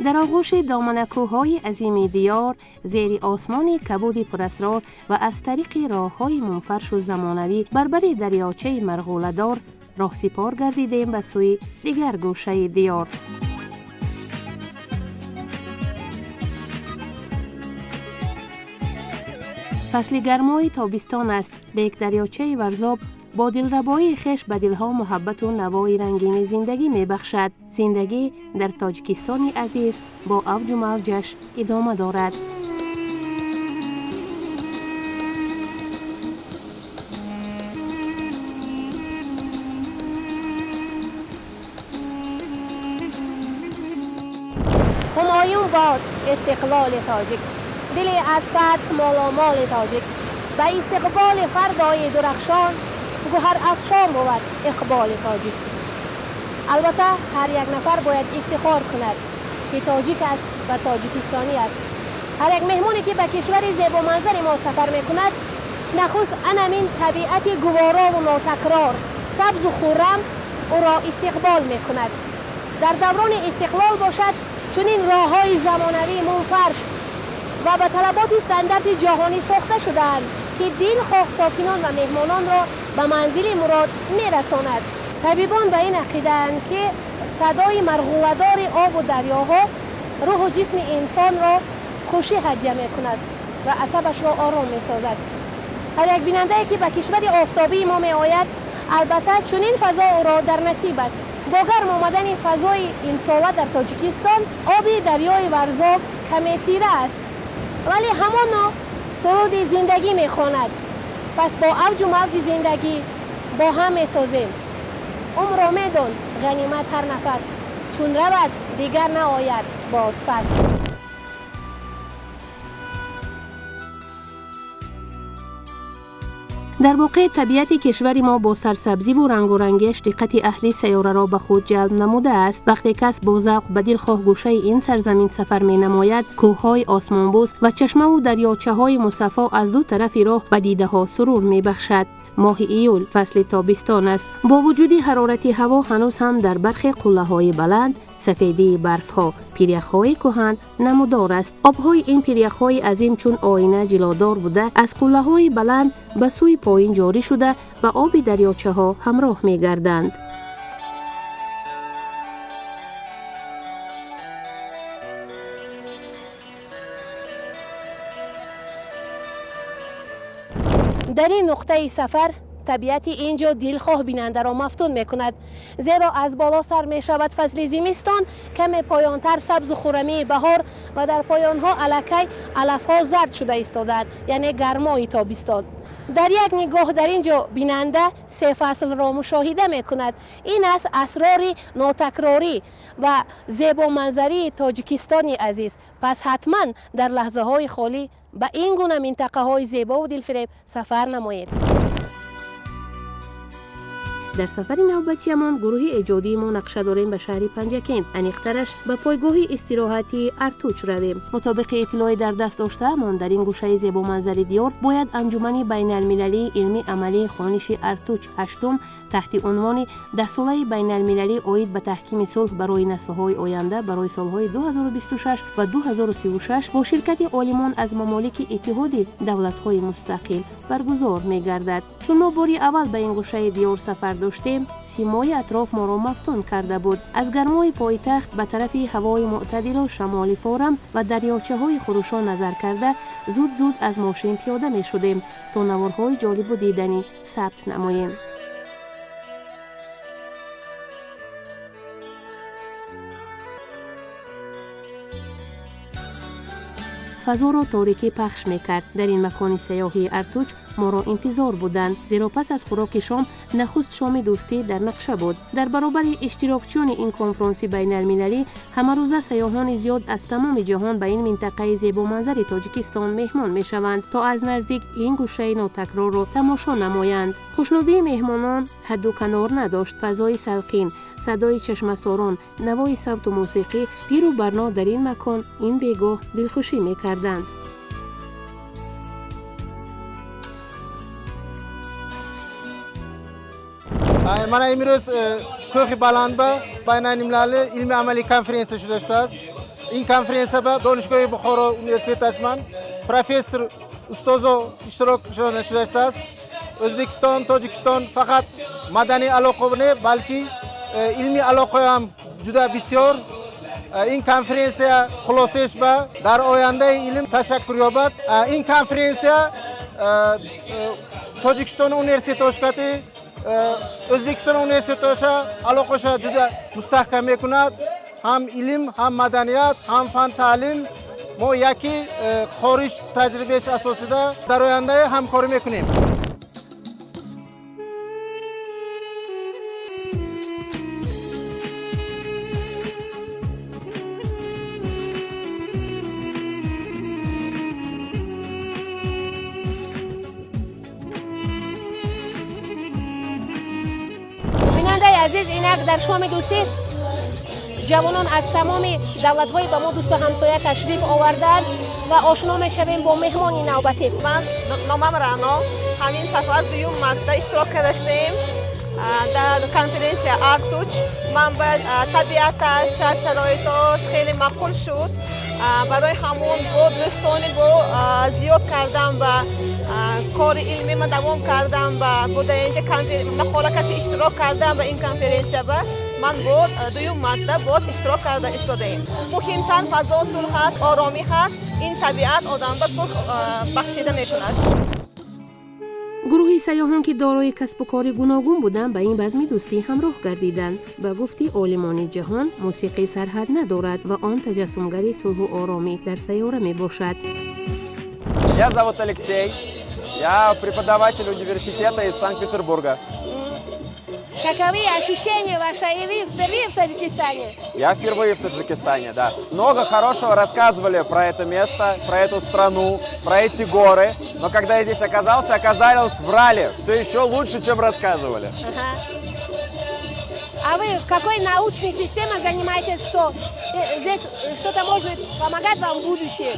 Дар оғӯши доманакӯҳҳои азими диёр, зери осмони кабуди пурасрор ва аз тариқи роҳҳои мунфаршу замонавӣ бар бари дарёчаи марғӯладор роҳсипор гардидем ба сӯи дигар гӯшаи диёр. Фасли гармои тобистон аст, лек дарёчаи Варзоб бо дилрабоии хеш ба дилҳо муҳаббату навои рангини зиндагӣ мебахшад. Зиндагӣ дар Тоҷикистони азиз бо авҷу мавҷаш идома дорад. Ҳумоюн бод истиқлоли тоҷик, дили аз фатҳ моломоли тоҷик, ба истиқболи фардои дурахшон гӯҳарафшон бувад иқболи тоҷик. Албатта, ҳар як нафар бояд ифтихор кунад, ки тоҷик аст ва тоҷикистонӣ аст. Ҳар як меҳмоне, ки ба кишвари зебоманзари мо сафар мекунад, нахуст анамин табиати гуворову нотакрор, сабзу хуррам ӯро истиқбол мекунад. Дар даврони истиқлол бошад, чунин роҳҳои замонавӣ мунфарш ва ба талаботи стандарти ҷаҳонӣ сохта шудаанд, ки дилхоҳ сокинон ва меҳмононро ба манзили мурод мерасонад. Табибон ба ин ақидаанд, ки садои марғӯладори обу дарёҳо рӯҳу ҷисми инсонро хушӣ ҳадя мекунад ва асабашро ором месозад. Ҳар як бинандае, ки ба кишвари офтобии мо меояд, албатта, чунин фазо ӯро дар насиб аст. Бо гарм омадани фазои имсола дар Тоҷикистон оби дарёи Варзоб каме тира аст, вале ҳамоно суруди зиндагӣ мехонад. Пас бо авҷу мавҷи зиндагӣ бо ҳам месозем. Умрро медон ғанимат ҳар нафас, чун равад, дигар наояд бозпас. Дар воқеъ, табиати кишвари мо бо сарсабзиву рангорангиаш диққати аҳли сайёраро ба худ ҷалб намудааст. Вақте кас бо завқ ба дилхоҳ гӯшаи ин сарзамин сафар менамояд, кӯҳҳои осмонбӯс ва чашмаву дарёчаҳои мусаффо аз ду тарафи роҳ ба дидаҳо сурур мебахшад. Моҳи июл фасли тобистон аст. Бо вуҷуди ҳарорати ҳаво, ҳанӯз ҳам дар бархе қуллаҳои баланд сафедии барфҳо, пиряхҳои кӯҳан намудор аст. Обҳои ин пиряхҳои азим чун оина ҷилодор буда, аз қуллаҳои баланд ба сӯи поин ҷорӣ шуда, ба оби дарёчаҳо ҳамроҳ мегарданд. Дар ин нуқтаи сафар табиати ин ҷо дилхоҳ бинандаро мафтун мекунад, зеро аз боло сар мешавад фасли зимистон, каме поёнтар сабзу хуррамии баҳор ва дар поёнҳо аллакай алафҳо зард шуда истодаанд, яъне гармои тобистон. Дар як нигоҳ дар ин ҷо бинанда се фаслро мушоҳида мекунад. Ин аст асрори нотакрорӣ ва зебоманзарии Тоҷикистони азиз. Пас ҳатман дар лаҳзаҳои холӣ ба ин гуна минтақаҳои зебову дилфиреб сафар намоед. Дар сафари навбатиамон гурӯҳи эҷодии мо нақша дорем ба шаҳри Панҷакент, аниқтараш ба пойгоҳи истироҳатии Артуч равем. Мутобиқи иттилои дар даст доштаамон, дар ин гӯшаи зебоманзари диёр бояд анҷумани байналмилалии илмӣ амалии хониши Артуч ҳаштум таҳти унвони «Даҳсолаи байналмилалӣ оид ба таҳкими сулҳ барои наслҳои оянда» барои солҳои 2026 ва 2036 бо ширкати олимон аз мамолики Иттиҳоди давлатҳои мустақил баргузор мегардад. Чун мо бори аввал ба ин гӯшаи диёр сафар доштем, симои атроф моро мафтун карда буд. Аз гармои пойтахт ба тарафи ҳавои мӯътадилу шамоли форам ва дарёчаҳои хурӯшон назар карда, зуд зуд аз мошин пиёда мешудем, то наворҳои ҷолибу диданӣ сабт намоем. Фазоро торикӣ пахш мекард. Дар ин макони сайёҳии Артуч моро интизор буданд, зеро пас аз хӯроки шом нахуст шоми дӯстӣ дар нақша буд. Дар баробари иштирокчиёни ин конфронси байналмилалӣ, ҳамарӯза сайёҳони зиёд аз тамоми ҷаҳон ба ин минтақаи зебоманзари Тоҷикистон меҳмон мешаванд, то аз наздик ин гӯшаи нотакрорро тамошо намоянд. Хушнудии меҳмонон ҳадду канор надошт. Фазои салқин, садои чашмасорон, навои савту мусиқӣ, пиру барно дар ин макон ин бегоҳ дилхушӣ мекарданд. Мана имрӯз кӯҳи баландба байналмилалӣ илми амалӣ конференсия шуда шудааст. Ин конференсия ба Донишгоҳи Бухоро университеташ ман профессор, устозо иштирок шудааст. O'zbekiston, Tojikiston faqat madaniy aloqa ne, balki ilmiy aloqa ham juda bisyor. Ин конференсия хулосаеш ба дар ояндаи илм ташаккур ёбад. Ин конференсия Тоҷикистон университетошкати O'zbekiston universitetosha aloqasha juda mustahkam мекунад. Ҳам илм, ҳам маданият, ҳам фан, таълим мо яки хориҷ таҷрибааш асосида дар оянда ҳамкорӣ мекунем. Бинандаи азиз, инак дар шоми дӯстӣ ҷавонон аз тамоми давлатҳои ба мо дӯсту ҳамсоя ташриф овардаанд ва ошно мешавем бо меҳмони навбатӣ. Ман номам Рано. Ҳамин сафар дуюм марта иштирок карда шудаем дар конференсия Артуч. Ман ба табиаташ, шароитош хеле маъқул шуд. Барои ҳамон бо дӯстони бо зиёд кардам ва кори илмима давом кардам ва бо дар инҷа мақолакати иштирок кардам ба ин конференсия ба ман бо дуюм марта боз иштирок карда истодаем. Муҳимтар, фазо сулҳ ҳаст, оромӣ ҳаст. Ин табиат одамба сулҳ бахшида мекунад. Гурӯҳи сайёҳон, ки дорои касбу кори гуногун буданд, ба ин базми дӯстӣ ҳамроҳ гардиданд. Ба гуфти олимони ҷаҳон, мусиқӣ сарҳад надорад ва он таҷассумгари сулҳу оромӣ дар сайёра мебошад. Меня зовут Алексей, я преподаватель университета из Санкт-Петербурга. Каковы ощущения ваши, и вы впервые в Таджикистане? Я впервые в Таджикистане, да. Много хорошего рассказывали про это место, про эту страну, про эти горы. Но когда я здесь оказался, оказалось, врали. Все еще лучше, чем рассказывали. Ага. А вы в какой научной системе занимаетесь, что здесь что-то может помогать вам в будущем?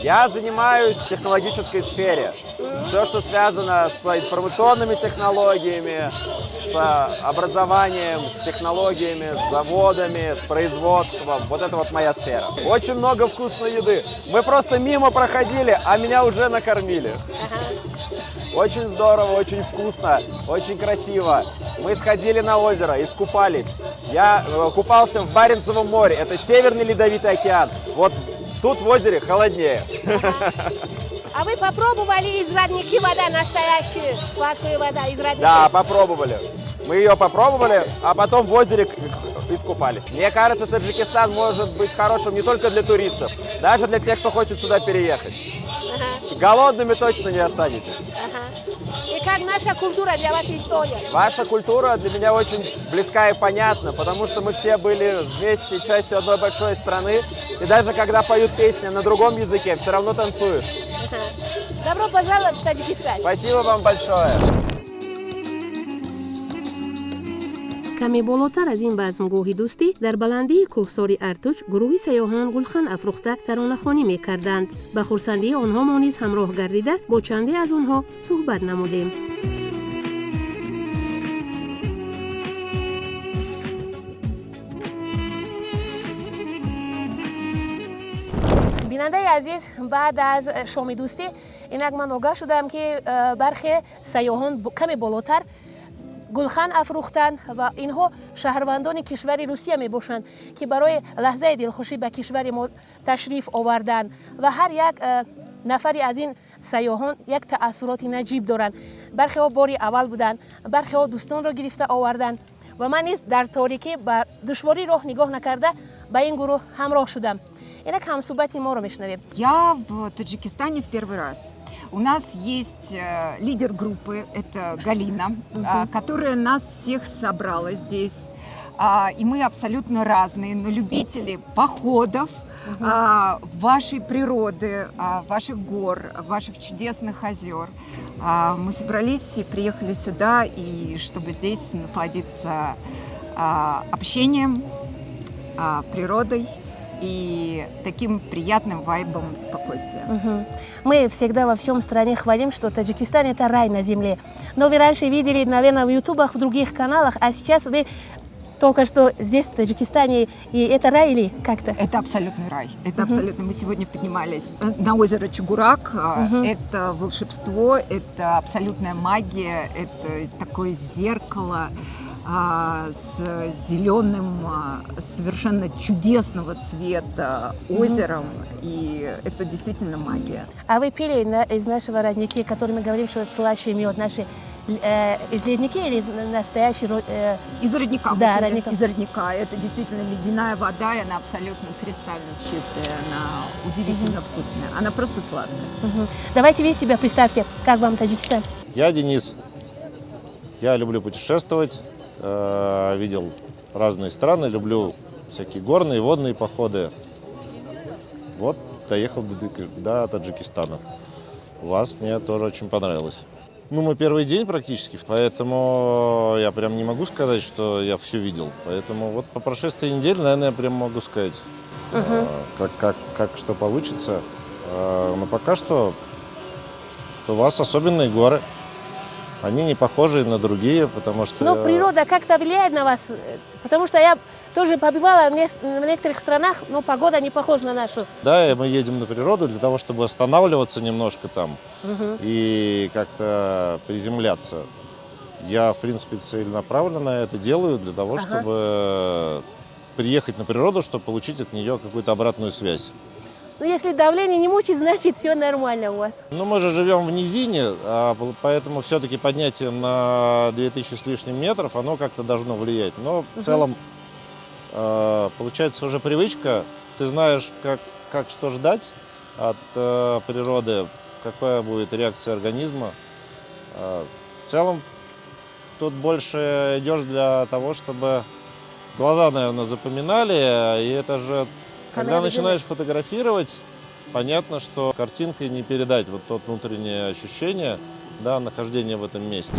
Я занимаюсь в технологической сфере. Все, что связано с информационными технологиями, с образованием, с технологиями, с заводами, с производством. Вот это вот моя сфера. Очень много вкусной еды. Мы просто мимо проходили, а меня уже накормили. Очень здорово, очень вкусно, очень красиво. Мы сходили на озеро, искупались. Я купался в Баренцевом море. Это Северный Ледовитый океан. Вот тут в озере холоднее. А вы попробовали из родники вода настоящая, сладкая вода из родника? Да, попробовали. Мы ее попробовали, а потом в озере искупались. Мне кажется, Таджикистан может быть хорошим не только для туристов, даже для тех, кто хочет сюда переехать. Голодными точно не останетесь. Ага. И как наша культура для вас, история? Ваша культура для меня очень близка и понятна, потому что мы все были вместе частью одной большой страны. И даже когда поют песни на другом языке, все равно танцуешь. Ага. Добро пожаловать в Таджикистан. Спасибо вам большое. Каме болотар аз ин базмгоҳи дӯстӣ, дар баландии кӯҳсори Артуч, гурӯҳи сайёҳон гулхан афрӯхта таронахонӣ мекарданд. Ба хурсандии онҳо мо низ ҳамроҳ гардида, бо чанде аз онҳо суҳбат намудем. Бинандаи азиз, баъд аз шоми дӯстӣ инак ман огаҳ шудам, ки бархе сайёҳон каме болотар гулхан афрӯхтанд ва инҳо шаҳрвандони кишвари Русия мебошанд, ки барои лаҳзаи дилхушӣ ба кишвари мо ташриф оварданд ва ҳар як нафари аз ин сайёҳон як таассуроти наҷиб доранд. Бархеҳо бори аввал буданд, бархеҳо дӯстонро гирифта оварданд ва ман низ дар торикӣ ба душворӣ роҳ нигоҳ накарда ба ин гурӯҳ ҳамроҳ шудам. Инак ҳамсӯҳбати моро мешунавем. Я в Таджикистане в первый раз. У нас есть лидер группы, это Галина, которая нас всех собрала здесь. И мы абсолютно разные, но любители походов, вашей природы, ваших гор, ваших чудесных озер. Мы собрались и приехали сюда, и чтобы здесь насладиться общением, природой и таким приятным вайбом спокойствия. Мгм. Мы всегда во всем стране хвалим, что Таджикистан – это рай на земле. Но вы раньше видели, наверное, в ютубах, в других каналах, а сейчас вы Только что здесь, в Таджикистане, и это рай или как-то? Это абсолютный рай. Это абсолютно. Мы сегодня поднимались на озеро Чугурак. Это волшебство, это абсолютная магия, это такое зеркало с зеленым, совершенно чудесного цвета озером. И это действительно магия. А вы пили из нашего родника, который мы говорим, что слаще мед, наши из ледники или из настоящий? Из родника. Да, родника. Из родника. Это действительно ледяная вода, и она абсолютно кристально чистая, она удивительно вкусная. Она просто сладкая. Угу. Давайте вы себя представьте, как вам Таджикистан? Я Денис. Я люблю путешествовать, видел разные страны, люблю всякие горные, водные походы. Вот, доехал до Таджикистана. У вас мне тоже очень понравилось. Ну, мы первый день практически, поэтому я прям не могу сказать, что я все видел. Поэтому вот по прошествии недели, наверное, я прям могу сказать, как что получится. Но пока что у вас особенные горы. Они не похожи на другие, потому что... Но природа как-то влияет на вас, потому что я тоже побывала в некоторых странах, но погода не похожа на нашу. Да, и мы едем на природу для того, чтобы останавливаться немножко там и как-то приземляться. Я, в принципе, целенаправленно это делаю для того, чтобы приехать на природу, чтобы получить от нее какую-то обратную связь. Ну, если давление не мучит, значит, все нормально у вас. Ну, мы же живем в низине, поэтому все-таки поднятие на 2000 с лишним метров, оно как-то должно влиять. Но в целом получается уже привычка. Ты знаешь, как что ждать от природы, какая будет реакция организма. В целом тут больше идешь для того, чтобы глаза, наверное, запоминали. И это же... Когда начинаешь фотографировать, понятно, что картинкой не передать вот то внутреннее ощущение, да, нахождения в этом месте.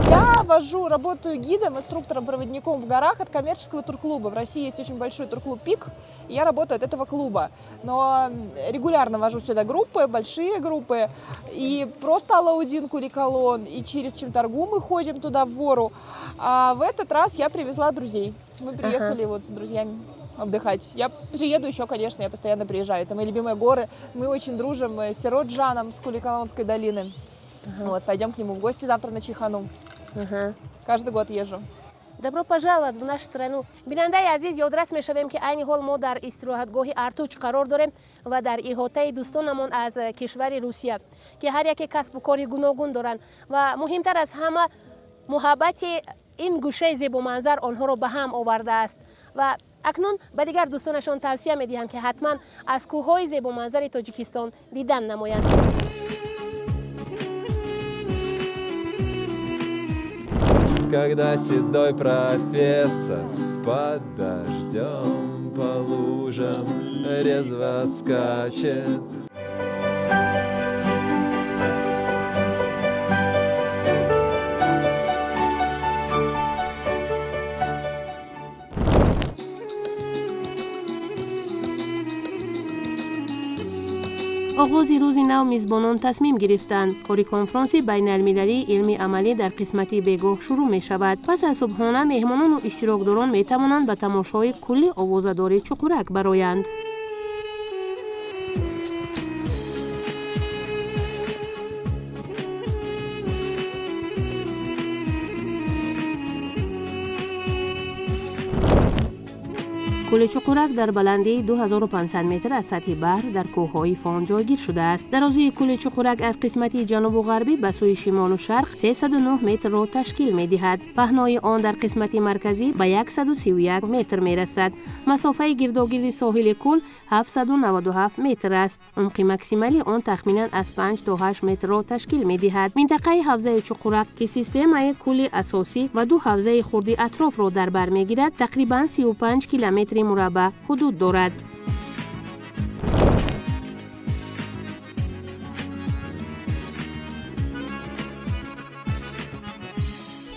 Я вожу, работаю гидом, инструктором, проводником в горах от коммерческого турклуба. В России есть очень большой турклуб «Пик», и я работаю от этого клуба. Но регулярно вожу сюда группы, большие группы, и просто Алаудин, Куликалон, и через Чимтаргу мы ходим туда, в Вору. А в этот раз я привезла друзей. Мы приехали вот с друзьями отдыхать. Я приеду еще, конечно, я постоянно приезжаю. Это мои любимые горы. Мы очень дружим с Сироджаном с Куликалонской долины. Вот, пойдем к нему в гости завтра на Чайхану. Каждый год езжу. Добро пожаловать в нашу страну. Бинандаи азиз, ёдрас мешавем, ки айни ҳол мо дар истироҳатгоҳи Артуч қарор дорем ва дар иҳотаи дӯстонамон аз кишвари Русия, ки ҳар яке касбу кори гуногун доранд ва муҳимтар аз ҳама муҳаббати ин гӯшаи зебоманзар онҳоро ба ҳам овардааст. Ва акнун ба дигар дӯстонашон тавсия медиҳам, ки ҳатман аз кӯҳҳои зебоманзари Тоҷикистон дидан намоянд. Когда седой профессор под дождем по лужам резво скачет. Оғози рӯзи нав мизбонон тасмим гирифтанд. Кори конфронси байналмилалии илми амалӣ дар қисмати бегоҳ шурӯъ мешавад. Пас аз субҳона меҳмонону иштирокдорон метавонанд ба тамошои кулли овозадори Чуқурак бароянд. Кӯли Чуқурак дар баландии 2500 метр аз сатҳи баҳр дар кӯҳҳои Фон ҷойгир шудааст. Дарозии кӯли Чуқурак аз қисмати ҷанубу ғарбӣ ба сӯи шимолу шарқ 309 метрро ташкил медиҳад. Паҳнои он дар қисмати марказӣ ба 131 метр мерасад. Масофаи гирдогирди соҳили кӯл 797 метр аст. Умқи максималии он тахминан аз 5 то 8 метрро ташкил медиҳад. Минтақаи ҳавзаи Чуқурак, ки системаи кӯли асосӣ ва ду ҳавзаи хурди атрофро дар бар мегирад, тақрибан 35 километри мураббаъ ҳудуд дорад.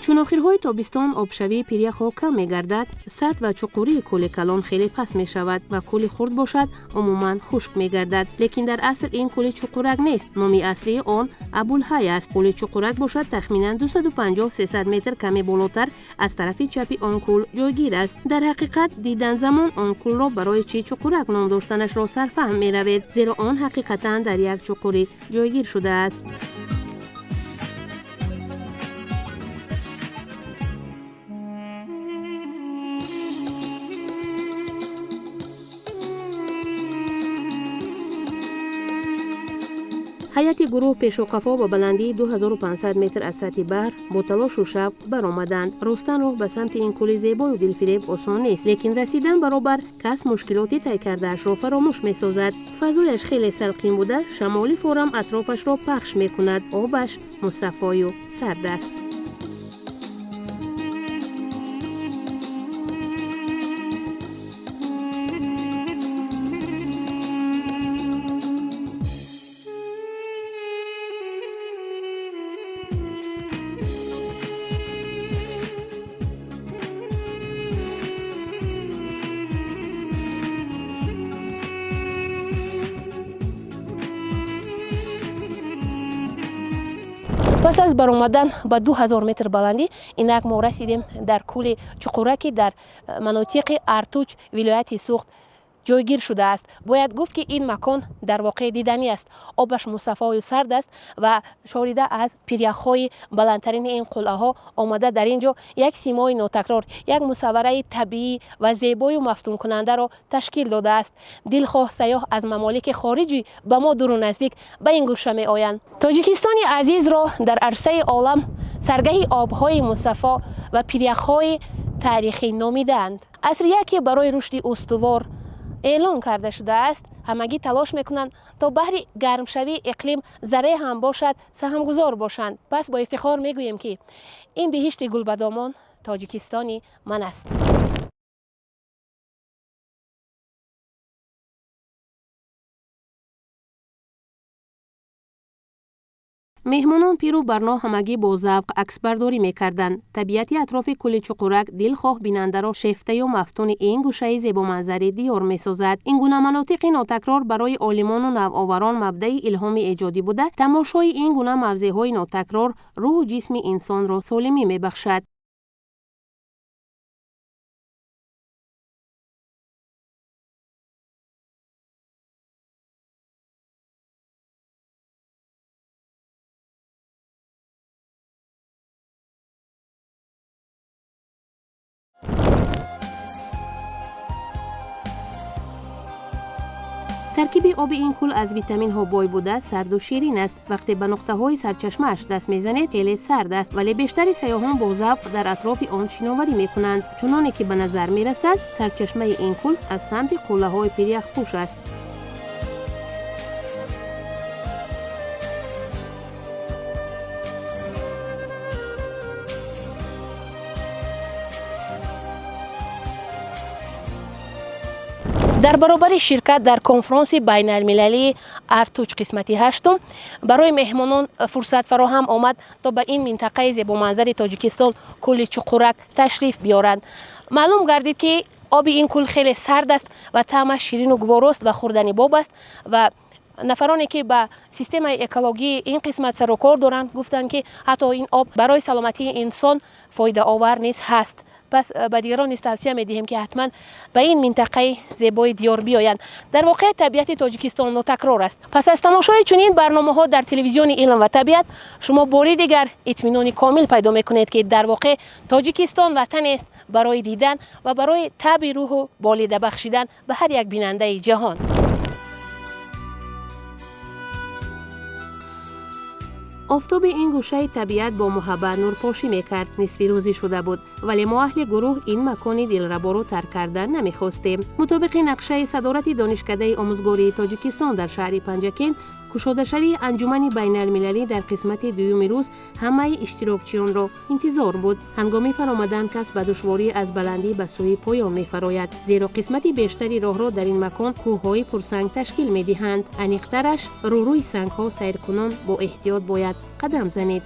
Чун охирҳои тобистон обшавии пиряхҳо кам мегардад, сатҳ ва чуқурии кӯли калон хеле паст мешавад ва кӯли хурд бошад, умуман хушк мегардад. Лекин дар асл ин кӯли Чуқурак нест. Номи аслии он Абулҳай аст. Кӯли Чуқурак бошад, тахминан 250-300 метр каме болотар аз тарафи чапи он кӯл ҷойгир аст. Дар ҳақиқат, дидан замон он кӯлро барои чӣ Чуқурак ном доштанашро сарфаҳм меравед, зеро он ҳақиқатан дар як чуқурӣ ҷойгир шудааст. Ҳайати гурӯҳ пешоқафо ба баландии 2500 метр аз сатҳи баҳр бо талошу шавқ баромаданд. Ростан, роҳ ба самти ин кӯли зебою дилфиреб осон нест, лекин расидан баробар кас мушкилоти тай кардаашро фаромӯш месозад. Фазояш хеле салқин буда, шамоли форам атрофашро пахш мекунад. Обаш мусаффою сард аст. Пас аз баромадан ба 2000 метр баландӣ, инак мо расидем дар кӯли Чуқураки дар манотиқи Артуч, вилояти Суғд ҷойгир шудааст. Бояд гуфт, ки ин макон дар воқеъ диданӣ аст. Обаш мусаффою сард аст ва шорида аз пиряхҳои баландтарини ин қуллаҳо омада, дар ин ҷо як симои нотакрор, як мусаввараи табиӣ ва зебою мафтункунандаро ташкил додааст. Дилхоҳ сайёҳ аз мамолики хориҷӣ ба мо дуру наздик ба ин гӯша меоянд. Тоҷикистони азизро дар арсаи олам саргаҳи обҳои мусаффо ва пиряхҳои таърихӣ номидаанд. Асри яке барои рушди устувор эълон карда шудааст. Ҳамагӣ талош мекунанд, то баҳри гармшавии иқлим зарре ҳам бошад саҳмгузор бошанд. Пас бо ифтихор мегӯем, ки ин биҳишти гулбадомон Тоҷикистони ман аст. Меҳмонон, пиру барно, ҳамагӣ бо завқ аксбардорӣ мекарданд. Табиати атрофи кӯли Чуқурак дилхоҳ бинандаро шефтаю мафтуни ин гӯшаи зебоманзари диёр месозад. Ин гуна манотиқи нотакрор барои олимону навоварон мабдаи илҳоми эҷодӣ буда, тамошои ин гуна мавзеъҳои нотакрор рӯҳу ҷисми инсонро солимӣ мебахшад. Таркиби оби ин кӯл аз витаминҳо бой буда, сарду ширин аст. Вақте ба нуқтаҳои сарчашмааш даст мезанед, хеле сард аст, вале бештари сайёҳон бо завқ дар атрофи он шиноварӣ мекунанд. Чуноне ки ба назар мерасад, сарчашмаи ин кӯл аз самти қуллаҳои пиряхпӯш аст. Дар баробари ширкат дар конфронси байналмилалии Артуч қисмати ҳаштум барои меҳмонон фурсат фароҳам омад, то ба ин минтақаи зебоманзари Тоҷикистон, кӯли Чуқурак, ташриф биёранд. Маълум гардид, ки оби ин кӯл хеле сард аст ва таъмаш ширину гуворост ва хӯрдани боб аст. Ва нафароне, ки ба системаи экологии ин қисмат сарукор доранд, гуфтанд, ки ҳатто ин об барои саломатии инсон фоидаовар низ ҳаст. Пас ба дигарон низ тавсия медиҳем, ки ҳатман ба ин минтақаи зебои диёр биёянд. Дар воқеъ, табиати Тоҷикистон нотакрор аст. Пас аз тамошои чунин барномаҳо дар телевизиони Илм ва табиат, шумо бори дигар итминони комил пайдо мекунед, ки дар воқеъ Тоҷикистон ватанест барои дидан ва барои таби рӯҳу болида бахшидан ба ҳар як бинандаи ҷаҳон. Офтоби ин гӯшаи табиат бо муҳаббат нурпошӣ мекард. Нисфи рӯзӣ шуда буд, вале мо, аҳли гурӯҳ, ин макони дилраборо тарк кардан намехостем. Мутобиқи нақшаи садорати Донишкадаи омӯзгории Тоҷикистон дар шаҳри Панҷакент, кушодашавии анҷумани байналмилалӣ дар қисмати дуюми рӯз ҳамаи иштирокчиёнро интизор буд. Ҳангоми фаромадан кас ба душворӣ аз баландӣ ба сӯи поён мефарояд, зеро қисмати бештари роҳро дар ин макон кӯҳҳои пурсанг ташкил медиҳанд. Аниқтараш, рӯрӯи сангҳо сайркунон бо эҳтиёт бояд қадам занед.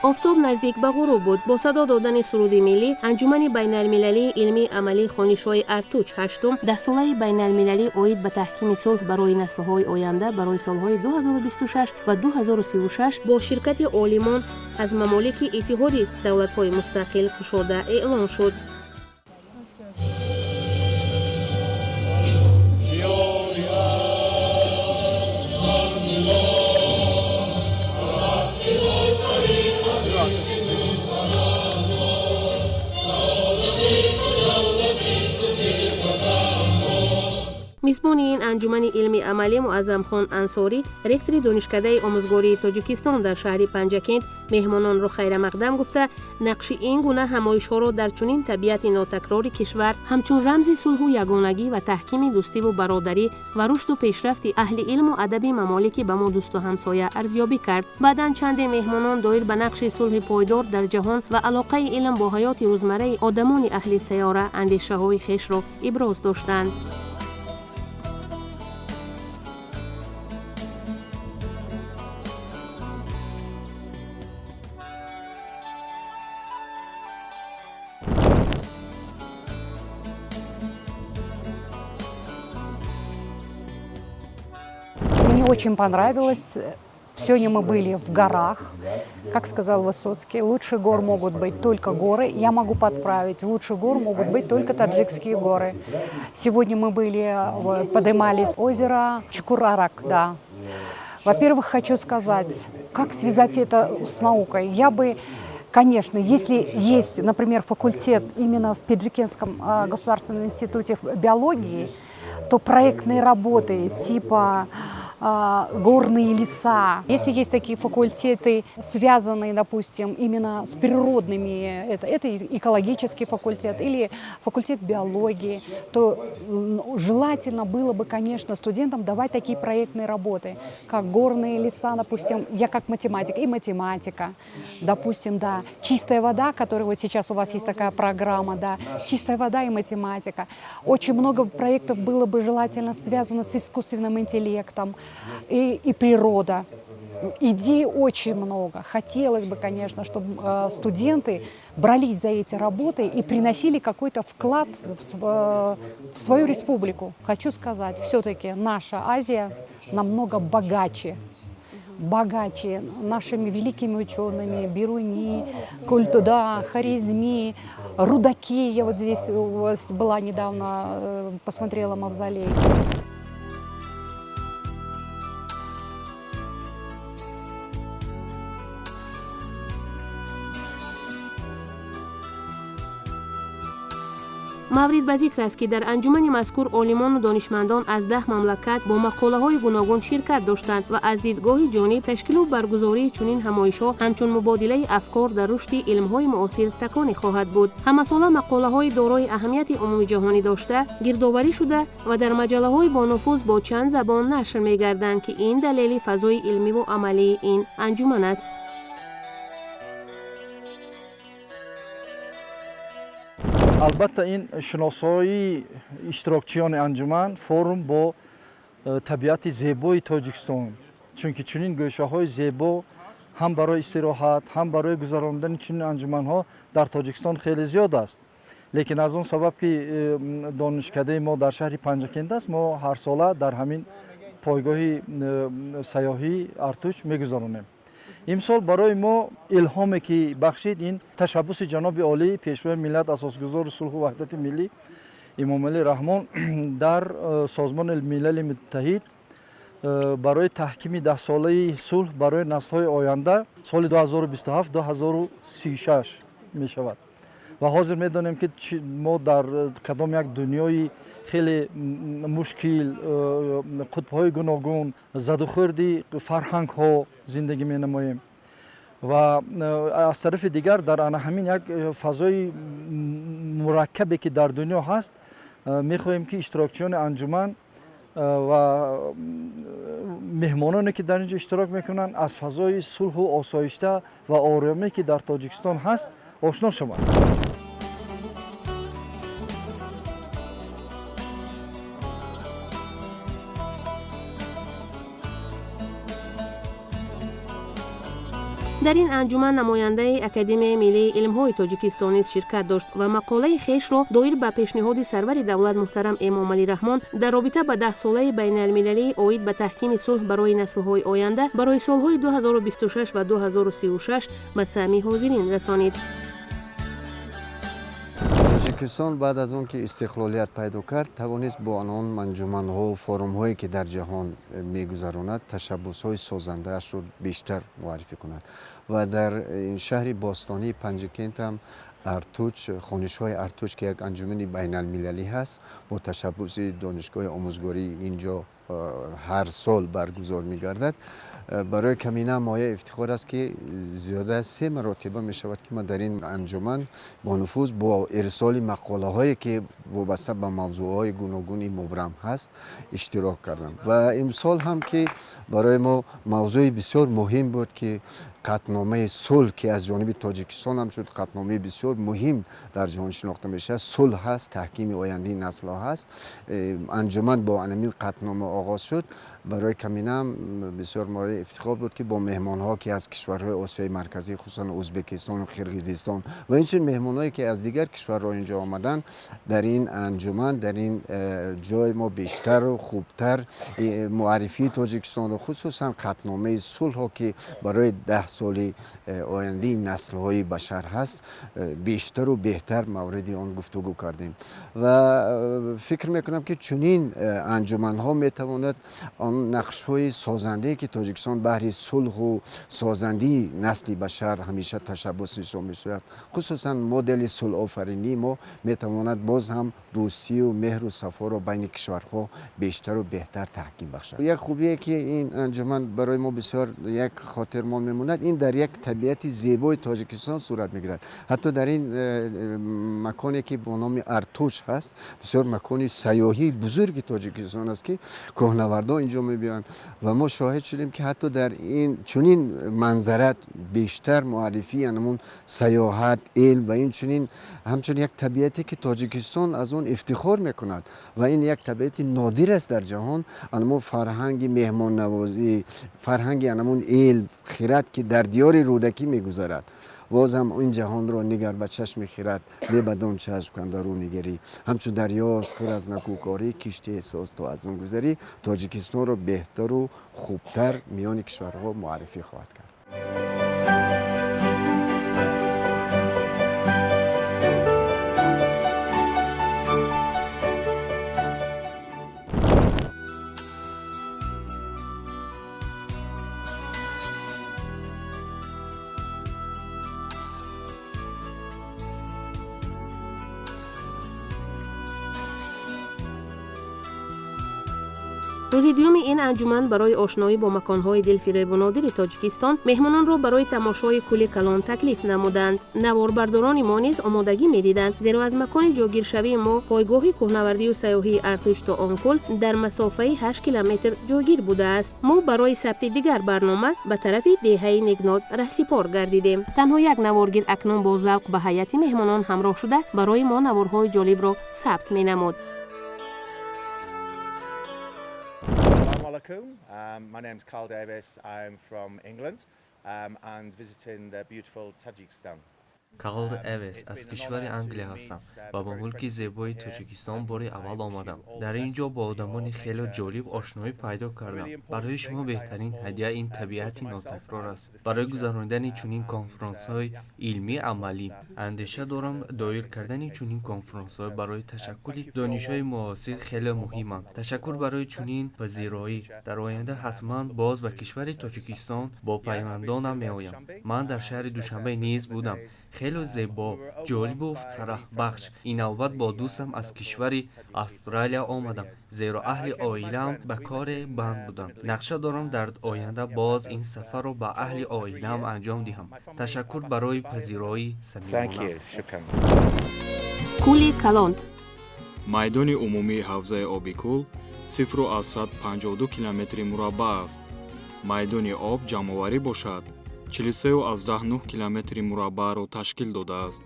Офтоб наздик ба ғуруб буд. Бо садо додани суруди миллӣ Анҷумани байналмилалии илмии амалии хонишҳои Артуч ҳаштум даҳсолаи байналмилалӣ оид ба таҳкими сулҳ барои наслҳои оянда барои солҳои 2026 ва 2036 бо ширкати олимон аз мамолики Иттиҳоди давлатҳои мустақил кушода эълон шуд. Мизбони ин анҷумани илми амалӣ Муаззамхон Ансорӣ, ректори Донишкадаи омӯзгории Тоҷикистон дар шаҳри Панҷакент, меҳмононро хайрамақдам гуфта, нақши ин гуна ҳамоишҳоро дар чунин табиати нотакрори кишвар ҳамчун рамзи сулҳу ягонагӣ ва таҳкими дӯстиву бародарӣ ва рушду пешрафти аҳли илму адаби мамолики ба мо дӯсту ҳамсоя арзёбӣ кард. Баъдан чанде меҳмонон доир ба нақши сулҳи пойдор дар ҷаҳон ва алоқаи илм бо ҳаёти рӯзмарраи одамони аҳли сайёра андешаҳои хешро иброз доштанд. Мне очень понравилось. Сегодня мы были в горах. Как сказал Высоцкий, лучше гор могут быть только горы. Я могу подправить. Лучше гор могут быть только таджикские горы. Сегодня мы были, поднимались озеро Чукурарак, да. Во-первых, хочу сказать, как связать это с наукой. Я бы, конечно, если есть, например, факультет именно в Пенджикентском государственном институте биологии, то проектные работы типа горные леса. Если есть такие факультеты, связанные, допустим, именно с природными, это экологический факультет или факультет биологии, то желательно было бы, конечно, студентам давать такие проектные работы, как горные леса, допустим, я как математик, и математика, допустим, да, чистая вода, которая вот сейчас у вас есть такая программа, да, чистая вода и математика. Очень много проектов было бы желательно связано с искусственным интеллектом, и природа. Идей очень много. Хотелось бы, конечно, чтобы студенты брались за эти работы и приносили какой-то вклад в свою республику. Хочу сказать, все-таки наша Азия намного богаче. Богаче нашими великими учеными Бируни, Культуда, Хорезми, Рудаки. Я вот здесь была недавно, посмотрела мавзолей. Маврид ба зикр аст, ки дар анҷумани мазкур олимону донишмандон аз 10 мамлакат бо мақолаҳои гуногун ширкат доштанд ва аз дидгоҳи ҷониб ташкилу баргузории чунин ҳамоишҳо ҳамчун мубодилаи афкор дар рушди илмҳои муосир таконе хоҳад буд. Ҳамасола мақолаҳои дорои аҳамияти умумиҷаҳонӣ дошта гирдоварӣ шуда ва дар маҷаллаҳои бонуфуз бо чанд забон нашр мегарданд, ки ин далели фазои илмиву амалии ин анҷуман аст. Албатта, ин шиносоии иштирокчиёни анҷуман форум бо табиати зебои Тоҷикистон, чунки чунин гӯшаҳои зебо ҳам барои истироҳат, ҳам барои гузарондани чунин анҷуманҳо дар Тоҷикистон хеле зиёд аст. Лекин аз он сабаб, ки донишкадаи мо дар шаҳри Панҷакент аст, мо ҳарсола дар ҳамин пойгоҳи сайёҳии Артуч мегузаронем. Имсол барои мо илҳоме ки бахшид, ин ташаббуси ҷаноби олӣ, Пешвои миллат, асосгузори сулҳу ваҳдати миллӣ Эмомалӣ Раҳмон дар Созмони Милали Муттаҳид барои таҳкими даҳсолаи сулҳ барои наслҳои оянда соли 2027-2036 мешавад. Ва ҳозир медонем, ки мо дар кадом як дунёи хеле мушкил, қутбҳои гуногун, задухӯрди фарҳангҳо зиндагӣ менамоем ва аз тарафи дигар дар ана ҳамин як фазои мураккабе, ки дар дунё ҳаст, мехоҳем, ки иштирокчиёни анҷуман ва меҳмононе, ки дар ин ҷо иштирок мекунанд, аз фазои сулҳу осоишта ва оромӣ, ки дар Тоҷикистон ҳаст, ошно шаванд. Дар ин анҷуман намояндаи Академияи миллии илмҳои Тоҷикистон низ ширкат дошт ва мақолаи хешро доир ба пешниҳоди сарвари давлат муҳтарам Эмомалӣ Раҳмон дар робита ба даҳсолаи байналмилалии оид ба таҳкими сулҳ барои наслҳои оянда барои солҳои 2026 ва 2036 ба самъи ҳозирин расонид. Тоҷикистон баъд аз он ки истиқлолият пайдо кард, тавонист бо он анҷуманҳо, форумҳое ки дар ҷаҳон мегузаронад, ташаббусҳои созандаашро бештар муаррифӣ кунад. Ва дар ин шаҳри бостонии Панҷакент ҳам Артуч, хонишҳои Артуч, ки як анҷумани байналмилалӣ ҳаст, бо ташаббуси донишгоҳи омӯзгории инҷо ҳар сол баргузор мегардад. Барои камина мояи ифтихор аст, ки зиёда аз се маротиба мешавад, ки ман дар ин анҷуман бо нуфуз, бо ирсоли мақолаҳое ки вобаста ба мавзӯъҳои гуногуни мубрам ҳаст, иштирок кардам. Ва имсол ҳам ки барои мо мавзӯи бисёр муҳим буд, ки қатъномаи сулҳ, ки аз ҷониби Тоҷикистон ҳам шуд қатъномаи бисёр муҳим дар ҷаҳон шинохта мешавад, сулҳ ҳаст, таҳкими ояндаи наслҳо ҳаст, анҷуман бо анамин қатънома оғоз шуд. Барои каминаам бисёр мояи ифтихор буд, ки бо меҳмонҳо, ки аз кишварҳои Осиёи Марказӣ, хусусан Ӯзбекистону Қирғизистон ва инчунин меҳмонҳое ки аз дигар кишварҳо инҷо омаданд, дар ин анҷуман, дар ин ҷой мо бештару хубтар муаррифии Тоҷикистонро, хусусан қатъномаи сулҳо, ки барои 10 соли ояндаи наслҳои башар ҳаст, бештару беҳтар мавриди он гуфтугӯ кардем. Ва фикр мекунам, ки чунин анҷуманҳо метавонад он нақшҳои созандае, ки Тоҷикистон баҳри сулҳу созандии насли башар ҳамеша ташаббус нишон месӯяд, хусусан модели сулҳофаринии мо, метавонад боз ҳам дӯстию меҳру сафоро байни кишварҳо бештару беҳтар таҳким бахшад. Як хубие, ки ин анҷуман барои мо бисёр як хотирмон мемонад, ин дар як табиати зебои Тоҷикистон сурат мегирад. Ҳатто дар ин маконе, ки бо номи Артуч ҳаст, бисёр макони сайёҳии бузурги Тоҷикистон аст, ки кӯҳнавардон инҷо мебиёянд, ва мо шоҳид шудем, ки ҳатто дар ин чунин манзара бештар муаррифии анамун сайёҳат, илм ва инчунин ҳамчун як табиате, ки Тоҷикистон аз он ифтихор мекунад ва ин як табиати нодир аст дар ҷаҳон, анамун фарҳанги меҳмоннавозӣ, фарҳанги анамун илм, хирад, ки дар диёри Рӯдакӣ мегузарад. Боз ҳам ин ҷаҳонро нигар ба чашми хирад, бебадон чашм кандару нигарӣ, ҳамчун дарёст пур аз накӯкорӣ, киштие соз то аз он гузарӣ, Тоҷикистонро беҳтару хубтар миёни кишварҳо муаррифӣ хоҳад кард. Рӯзи дуюми ин анҷуман барои ошноӣ бо маконҳои дилфиребу нодири Тоҷикистон меҳмононро барои тамошои Кӯли Калон таклиф намуданд. Наворбардорони мо низ омодагӣ медиданд, зеро аз макони ҷойгиршавии мо, пойгоҳи кӯҳнавардию сайёҳии Артуч, то он кӯл дар масофаи 8 километр ҷойгир будааст. Мо барои сабти дигар барнома ба тарафи деҳаи Негнот раҳсипор гардидем. Танҳо як наворгир акнун бо завқ ба ҳайати меҳмонон ҳамроҳ шуда, барои мо наворҳои ҷолибро сабт менамуд. Alaikum. My name's Carl Davis. I'm from England and visiting the beautiful Tajikistan. Карл Эвес, аз кишвари Англия ҳастам ва ба мулки зебои Тоҷикистон бори аввал омадам. Дар ин ҷо бо одамони хеле ҷолиб ошноӣ пайдо кардам. Барои шумо беҳтарин ҳадя ин табиати нотакрор аст. Барои гузаронидани чунин конфронсҳои илмӣ амалӣ андеша дорам, доир кардани чунин конфронсҳо барои ташаккули донишҳои муосир хеле муҳиманд. Ташаккур барои чунин пазироӣ. Дар оянда ҳатман боз ба кишвари Тоҷикистон бо пайвандонам меоям. Ман дар шаҳри Душанбе низ будам, хеле зебо, ҷолибу фараҳбахш. Ин навбат бо дӯстам аз кишвари Австралия омадам, зеро аҳли оилаам ба коре банд буданд. Нақша дорам дар оянда боз ин сафарро ба аҳли оилаам анҷом диҳам. Ташаккур барои пазироии самимона. Кӯли Калон. Майдони умумии ҳавзаи оби кӯл 0,52 километри мураббаъ аст. Майдони об ҷамъоварӣ бошад, 43,9 километри мураббаъро ташкил додааст.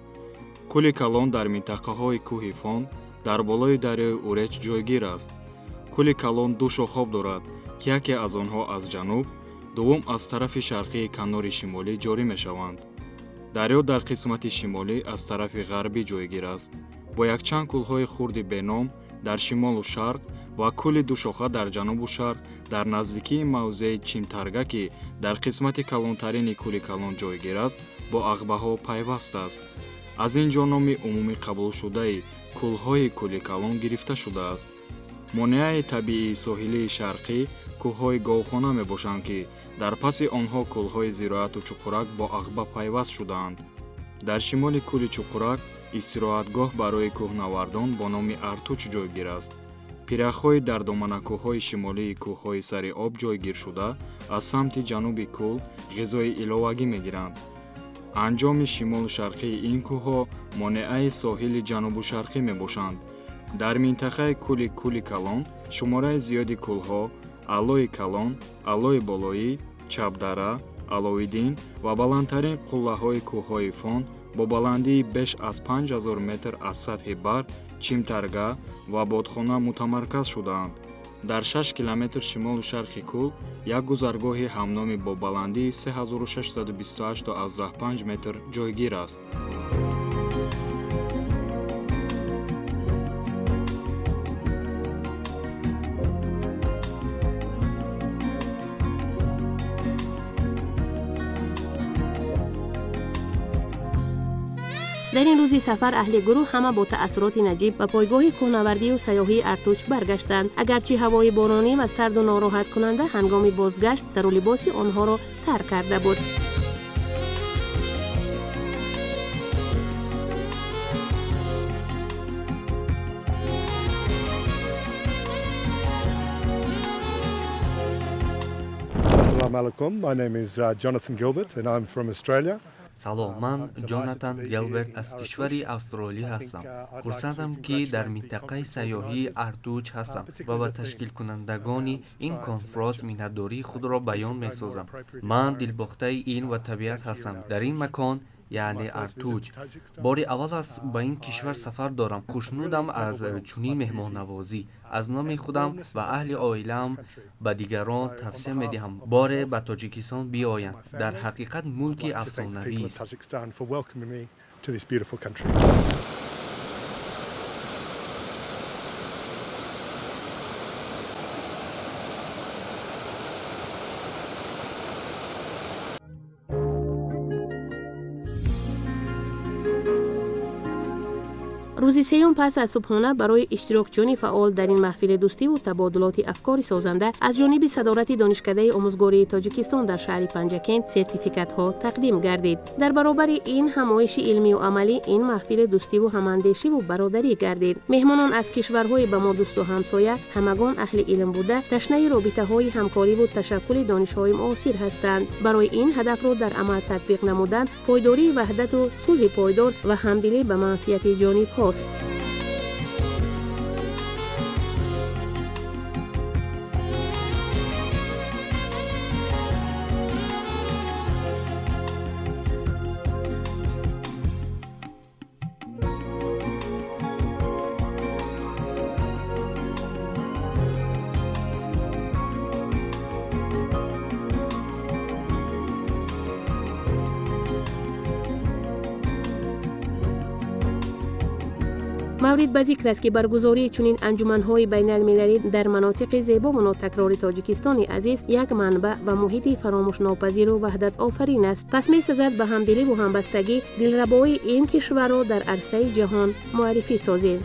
Кӯли Калон дар минтақаҳои кӯҳи Фон, дар болои дарёи Уреч ҷойгир аст. Кӯли Калон ду шохоб дорад, ки яке аз онҳо аз ҷануб, Дуввум аз тарафи шарқии канори шимолӣ ҷорӣ мешаванд. Дарё дар қисмати шимолӣ аз тарафи ғарбӣ ҷойгир аст. Бо якчанд кӯлҳои хурди беном дар шимолу шарқ ва кӯли душоха дар ҷанубу шарқ дар наздикии мавзеи Чимтарга, ки дар қисмати калонтарини кӯли калон ҷойгир аст, бо ағбаҳо пайваст аст. Аз ин ҷо номи умумӣ қабулшудаи кӯлҳои кӯли калон гирифта шудааст. Монеаи табиии соҳилии шарқӣ кӯҳҳои говхона мебошанд, ки дар паси онҳо кӯлҳои Зироату Чуқурак бо ағба пайваст шудаанд. Дар шимоли кӯли Чуқурак истироҳатгоҳ барои кӯҳнавардон бо номи Артуч ҷойгир аст. Пиряхҳои дар доманакӯҳҳои шимолии кӯҳҳои сари об ҷойгиршуда аз самти ҷануби кӯл ғизои иловагӣ мегиранд. Анҷоми шимолу шарқии ин кӯҳҳо монеаи соҳили ҷанубу шарқӣ мебошанд. Дар минтақаи кӯли Кӯли Калон шумораи зиёди кӯлҳо Аллои Калон, Аллои Болоӣ, Чапдара, Аловиддин ва баландтарин қуллаҳои кӯҳҳои Фон бо баландии беш аз 5000 метр аз сатҳи баҳр, Чимтарга ва Бодхона мутамарказ шудаанд. Дар 6 километр шимолу шарқи кӯл як гузаргоҳи ҳамноми бо баландии 3628,5 метр ҷойгир аст. Дар ин рӯзи сафар аҳли гурӯҳ ҳама бо таассуроти наҷиб ба пойгоҳи кӯҳнавардию сайёҳии Артуч баргаштанд. Агарчи ҳавои боронӣ ва сарду нороҳаткунанда ҳангоми бозгашт сару либоси онҳоро тар карда буд. Assalamu alaikum. My name is Jonathan Gilbert and I'm from Australia. Салом, ман Ҷонатан Гилберт аз кишвари Австралия ҳастам. Хурсандам, ки дар минтақаи сайёҳии Артуч ҳастам ва ба ташкилкунандагони ин конфронс миннатдории худро баён месозам. Ман дилбохтаи илм ва табиат ҳастам. Дар ин макон, яъне Артуч, бори аввал аст ба ин кишвар сафар дорам. Хушнудам аз чунин меҳмоннавозӣ. Аз номи худам ва аҳли оилаам ба дигарон тавсия медиҳам боре ба Тоҷикистон биёянд. Дар ҳақиқат мулки афсонавист. Рӯзи сеюм пас аз субҳона барои иштирокчиёни фаъол дар ин маҳфили дӯстиву табодулоти афкори созанда аз ҷониби садорати Донишкадаи омӯзгории Тоҷикистон дар шаҳри Панҷакент сертификатҳо тақдим гардид. Дар баробари ин ҳамоиши илмию амалӣ ин маҳфили дӯстиву ҳамандешиву бародарӣ гардид. Меҳмонон аз кишварҳои ба мо дӯсту ҳамсоя ҳамагон аҳли илм буда, ташнаи робитаҳои ҳамкориву ташаккули донишҳои муосир ҳастанд. Барои ин ҳадафро дар амал татбиқ намудан, пойдории ваҳдату сулҳи пойдор ва ҳамдилӣ ба манфиати ҷонибҳост. Маврид ба зикр аст, ки баргузории чунин анҷуманҳои байналмилалӣ дар манотиқи зебову нотакрори Тоҷикистони азиз як манбаъ ва муҳити фаромӯшнопазиру ваҳдатофарин аст. Пас месазад ба ҳамдиливу ҳамбастагӣ дилрабоии ин кишварро дар арсаи ҷаҳон муаррифӣ созем.